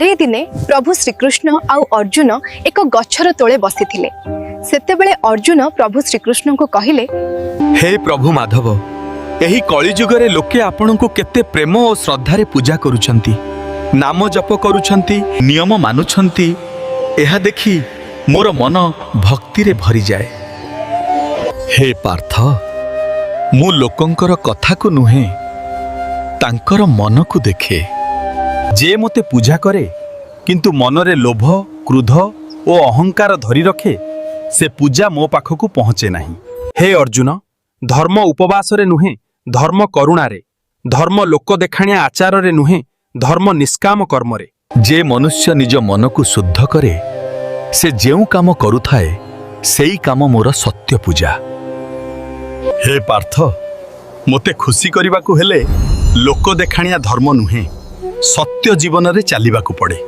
ଥରେ ଦିନେ ପ୍ରଭୁ ଶ୍ରୀକୃଷ୍ଣ ଆଉ ଅର୍ଜୁନ ଏକ ଗଛର ତଳେ ବସିଥିଲେ। ସେତେବେଳେ ଅର୍ଜୁନ ପ୍ରଭୁ ଶ୍ରୀକୃଷ୍ଣଙ୍କୁ କହିଲେ, ହେ ପ୍ରଭୁ ମାଧବ, ଏହି କଳିଯୁଗରେ ଲୋକେ ଆପଣଙ୍କୁ କେତେ ପ୍ରେମ ଓ ଶ୍ରଦ୍ଧାରେ ପୂଜା କରୁଛନ୍ତି, ନାମ ଜପ କରୁଛନ୍ତି, ନିୟମ ମାନୁଛନ୍ତି। ଏହା ଦେଖି ମୋର ମନ ଭକ୍ତିରେ ଭରିଯାଏ। ହେ ପାର୍ଥ, ମୁଁ ଲୋକଙ୍କର କଥାକୁ ନୁହେଁ, ତାଙ୍କର ମନକୁ ଦେଖେ। ଯେ ମୋତେ ପୂଜା କରେ କିନ୍ତୁ ମନରେ ଲୋଭ, କ୍ରୋଧ ଓ ଅହଙ୍କାର ଧରି ରଖେ, ସେ ପୂଜା ମୋ ପାଖକୁ ପହଞ୍ଚେ ନାହିଁ। ହେ ଅର୍ଜୁନ, ଧର୍ମ ଉପବାସରେ ନୁହେଁ, ଧର୍ମ କରୁଣାରେ। ଧର୍ମ ଲୋକ ଦେଖାଣିଆ ଆଚାରରେ ନୁହେଁ, ଧର୍ମ ନିଷ୍କାମ କର୍ମରେ। ଯେ ମନୁଷ୍ୟ ନିଜ ମନକୁ ଶୁଦ୍ଧ କରେ, ସେ ଯେଉଁ କାମ କରୁଥାଏ, ସେଇ କାମ ମୋର ସତ୍ୟ ପୂଜା। ହେ ପାର୍ଥ, ମୋତେ ଖୁସି କରିବାକୁ ହେଲେ ଲୋକ ଦେଖାଣିଆ ଧର୍ମ ନୁହେଁ, ସତ୍ୟ ଜୀବନରେ ଚାଲିବାକୁ ପଡ଼େ।